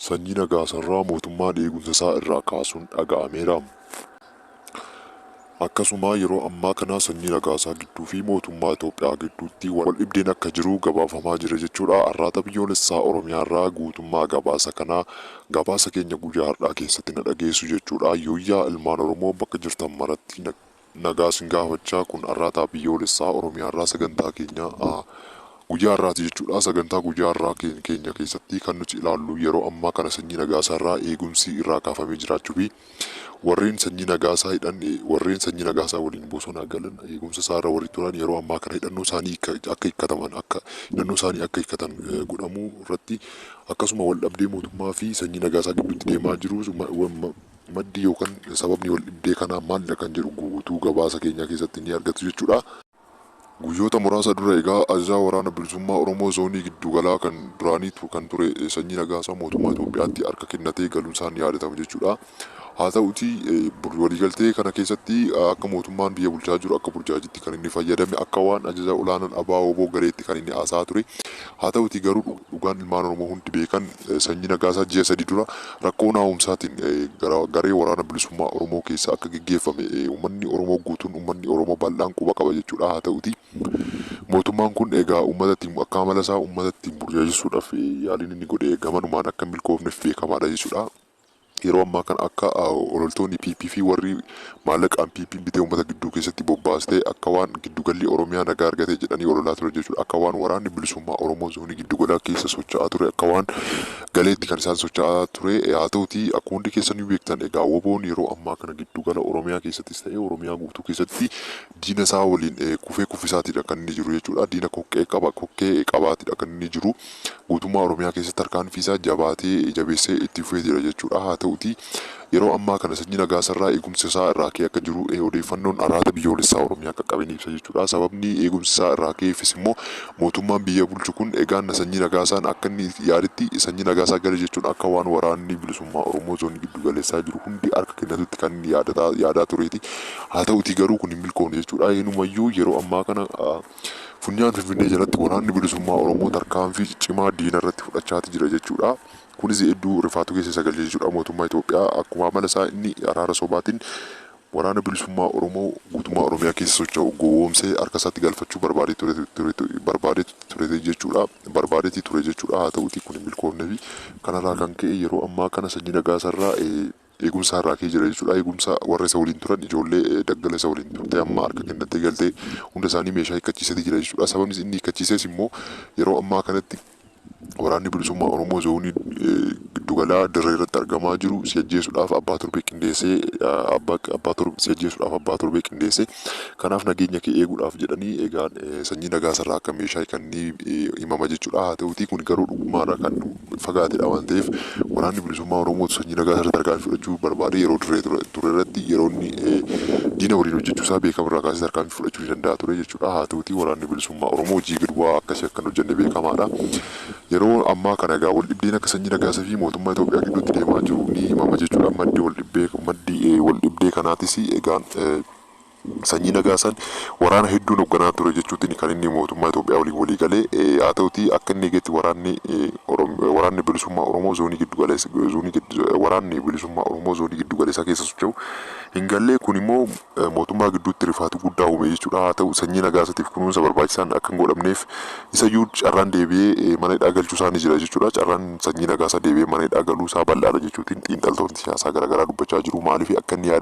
Sanyii Nagaasarraa mootummaan eegumsa isaa irraa kaasuun dhaga'ameera. Akkasuma yeroo ammaa kana Sanyii Nagaasaa gidduu fi mootummaa Itoophiyaa gidduutti wal dhibdeen akka jiru gabaafamaa jira jechuudha. Arraata Biyyoolessaa Oromiyaarraa guutummaa gabaasa kanaa gabaasa keenya guyyaa har'aa keessatti na dhageessu jechuudha. Yooyyaa ilmaan Oromoo bakka jirtan maratti nagaa isin gaafachaa, kun Arraata Biyyoolessaa Oromiyaarraa sagantaa keenya guyyaa har'aati jechuudha. Sagantaa guyyaa har'aa keenya keessatti kan nuti ilaallu yeroo ammaa kana Sanyii Nagaasaarraa eegumsi irraa kaafamee jiraachuu fi warreen Sanyii Nagaasaa hidhan, warreen Sanyii Nagaasaa waliin bosona galan, eegumsa isaarra warri turan yeroo ammaa kana hidhannoo isaanii akka hiikkataman, akka hidhannoo isaanii akka hiikkatan godhamuu irratti, akkasuma wal dhabdee mootummaa fi Sanyii Nagaasaa gidduutti deemaa jiru, maddi yookaan sababni wal dhibdee kanaa maalidha kan jedhu guutuu gabaasa keenya keessatti ni argatu jechuudha. Guyyoota muraasa dura egaa ajajaa waraana bilisummaa Oromoo zoonii gidduugalaa kan duraanii kan ture Sanyii Nagaasaa mootummaa Itoophiyaatti harka kennatee galuun isaan yaadatama jechuudha. Haa ta'uti waliigaltee kana keessatti akka mootummaan biyya bulchaa jiru akka burjaajitti kan inni fayyadame, akka waan ajaja olaanaan ABO WBO gareetti kan inni haasa'aa ture. Haa ta'uti garuu dhugaan ilmaan Oromoo hundi beekan Sanyii Nagaasaa ji'a 3 dura rakkoo naa'umsaatiin garee waraana bilisummaa Oromoo keessa akka geggeeffame uummanni Oromoo guutuun, uummanni Oromoo bal'aan quba qaba jechuudha. Haa ta'uti mootummaan kun egaa uummata ittiin akka amala isaa uummata ittiin burjaajessuudhaaf yaaliin inni godhe gamanumaan akka hin milkoofneef beekamaadha jechuudha. Yeroo ammaa kana akka ololtoonni PP fi warri maallaqaan PP bitee uummata gidduu keessatti bobbaastee akka waan giddugalli Oromiyaa nagaa argate jedhanii ololaa ture jechuudha. Akka waan waraanni bilisummaa Oromoo zoonii giddugalaa keessa socho'aa ture, akka waan galeetti kan isaan socho'aa ture. Haa ta'uti akkuma hundi keessanii beektan egaa WBOn yeroo ammaa kana giddugala Oromiyaa keessattis ta'ee Oromiyaa guutuu keessatti diina isaa waliin kufee kuffisaatiidha kan inni jiru jechuudha. Diina kokkee qaba, kokkee qabaatiidha kan inni jiru. Guutummaa Oromiyaa keessatti tarkaanfii isaa jabaatee jabeessee itti fufee jira jechuudha. Haa ta'uti yeroo ammaa kana Sanyii Nagaasarraa eegumsi isaa irraa ka'ee akka jiru odeeffannoon Arraata Biyyoolessaa Oromiyaa qaqqabe ni ibsa jechuudha. Sababni eegumsi isaa irraa ka'eefis immoo mootummaan biyya bulchu kun egaan Sanyii Nagaasaan akka inni yaadetti Sanyii Nagaasaa gale jechuun akka waan waraanni bilisummaa Oromoo zoonii giddu galeessaa jiru hundi harka kennatutti kan inni yaadaa tureeti. Haa ta'uti garuu kun hin milkoofne jechuudha. Eenyumayyuu yeroo ammaa kana funyaan Finfinnee jalatti waraanni bilisummaa Oromoo tarkaanfii ciccimaa diina irratti fudhachaati jira jechuudha. Kunis hedduu rifaatu keessa isa galche jechuudha. Mootummaa Itoophiyaa akkuma amala isaa inni araara sobaatiin waraana bilisummaa Oromoo guutummaa Oromiyaa keessa socho'u gowwoomsee harka isaatti galfachuu barbaadee ture, barbaadee ture jechuudha. Barbaadeetii ture jechuudha. Haa ta'uti kun hin milkoofne fi kanarraa kan ka'e yeroo ammaa kana Sanyii Nagaasaarraa eegumsa irraa ka'ee jira jechuudha. Eegumsa warra isa waliin turan, ijoollee daggala isa waliin turte amma harka kennattee galtee hunda isaanii meeshaa hiikkachiisee jira jechuudha. Sababni inni hiikkachiises immoo yeroo ammaa kanatti waraanni bilisummaa Oromoo zoonii giddugalaa dirree irratti argamaa jiru si ajjeesuudhaaf abbaa torbee qindeessee, abbaa torbee si ajjeesuudhaaf abbaa torbee qindeessee, kanaaf nageenya kee eeguudhaaf jedhanii egaa Sanyii Nagaasarraa akka meeshaa kan inni himama jechuudha. Haa ta'utii kun garuu dhugummaarraa kan fagaatedha waan ta'eef waraanni bilisummaa Oromoo Sanyii Nagaasaa irratti tarkaanfii fudhachuu barbaade yeroo dirree ture irratti, yeroo inni diina waliin hojjechuu isaa beekamarraa kaasee tarkaanfii fudhachuu ni danda'a ture jechuudha. Haa ta'utii waraanni bilisummaa Oromoo hojii gad bu'aa akkasii akka hin hojjenne beekamaadha. Yeroo ammaa kana egaa wal dhibdeen akka Sanyii Nagaasaa fi mootummaa Itoophiyaa gidduutti deemaa jiru ni himama jechuudha. Maddi wal dhibdee, maddi wal dhibdee kanaatis egaa Sanyii Nagaasaan waraana hedduun hoogganaa ture jechuutiin kan inni mootummaa Itoophiyaa waliin walii galee. Haa ta'uti akka inni eegetti waraanni bilisummaa Oromoo zoonii giddu galeessa, zoonii waraanni bilisummaa Oromoo zoonii giddu galeessaa keessa socho'u hin gallee. Kun immoo mootummaa gidduutti rifaatu guddaa uume jechuudha. Haa ta'u Sanyii Nagaasaatiif kunuunsa barbaachisaan akka hin godhamneef isayyuu carraan deebi'ee mana hidhaa galchuu isaa ni jira jechuudha. Carraan Sanyii Nagaasaa deebi'ee mana hidhaa galuu isaa bal'aadha jechuutiin xiinxaltoonni siyaasaa garaagaraa dubbachaa jiru. Maaliif akka inni yaade